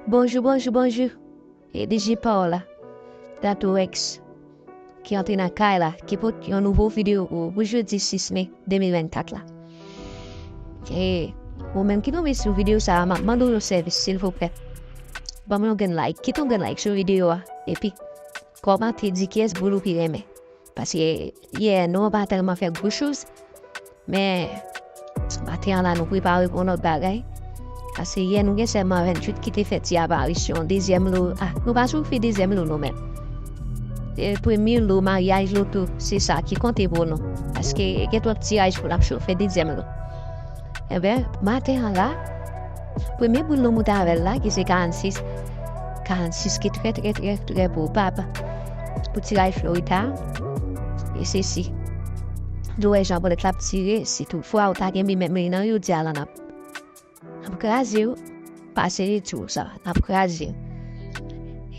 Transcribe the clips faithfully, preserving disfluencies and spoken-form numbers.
Bonjou, bonjou, bonjou. E D J pa w la, Dato Rex, ki antre nan kay la, ki pote yon nouvo videyo pou, pou jodi sis me de mil vennkat la. E ou menm ki tonbe sou videyo sa a, m ap mande w yon sèvis, silvouplè. Ban m yon grenn like, kite yon grenn like sou videyo a, epi kòmante, di kiyès boul ou pi renmen. Paske yè, nou pa tèlman fè gwo choz, men maten an la, nou prepare pou yon lòt bagay. Paske yè, nou gen sèlman venntuit ki te fè ti aparisyon, dezyèm lo, ah, nou pa chofè dezyèm lo nou menm. E premye lo, maryaj, loto, se sa ki konte pou nou. Paske gen twòp tiraj pou n ap chofè dezyèm lo. Enben, maten an la, premye boul nou moute avè l la, ki se karannsis. Karannsis ki trè, trè, trè, trè pwobab pou tiraj Florida. E se si. Nou wè jan bòlèt la ap tire, si toutfwa ou ta gen bi menm li nan jodi a la, n ap, n ap kraze w. Pase li tou sa, n ap kraze w.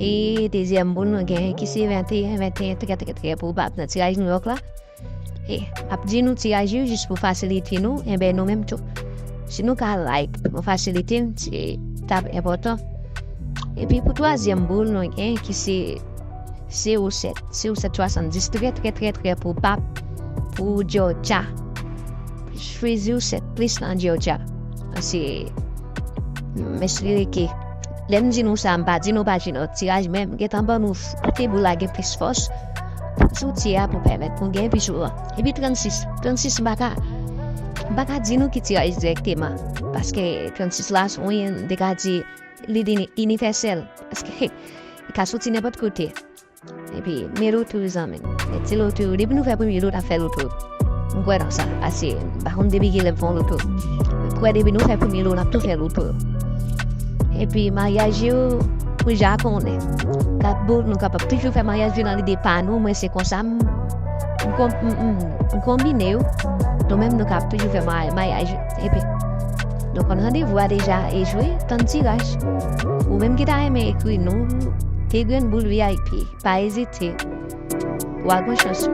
E dezyèm boul nou gen ki se venteyen, venteyen, trè, trè, trè pwobab nan tiraj New York la. E, m ap di nou tiraj yo jis pou fasilite nou, enben nou menm tou. Si nou ka like, nou fasilite n, se t ap enpòtan. Epi pou twazyèm boul nou gen ki se zewo sèt, zewo sèt swasanndis, trè, trè, trè, trè pwobab pou Georgia. Chwazi zewo sèt plis nan Georgia. Se, m espere ke lè m di nou sa, m pa di nou pa jwe nan tiraj, men m gentan ban nou kote boul la gen plis fòs sou ti a pou pèmèt nou gen pi souvan. Epi trannsis, trannsis m pa ka, m pa ka di nou ki tiraj dirèkteman, paske trannsis la, se yon, m te ka di, li inivèsèl, paske li ka soti nenpòt kote. Epi, men loto, zanmi m. Men ti loto, depi nou fè premye lo, n ap fè loto. M kwè nan sa. Ase, m pa konn depi kilè m fè yon loto. M kwè depi nou fè premye lo, n ap tou fè loto. Epi, maryaj yo, ou ja konnen. Kat boul, nou kapab toujou fè maryaj yo nan lide pa nou, mwen se konsa m, m, m, m konbine yo. Nou menm, nou kapab toujou fè maryaj yo. Epi, nou konn randevou a deja, e jwe, tann tiraj. Ou menm ki ta renmen ekri nou, te grenn boul V I P. Pa ezite. W a gen chans.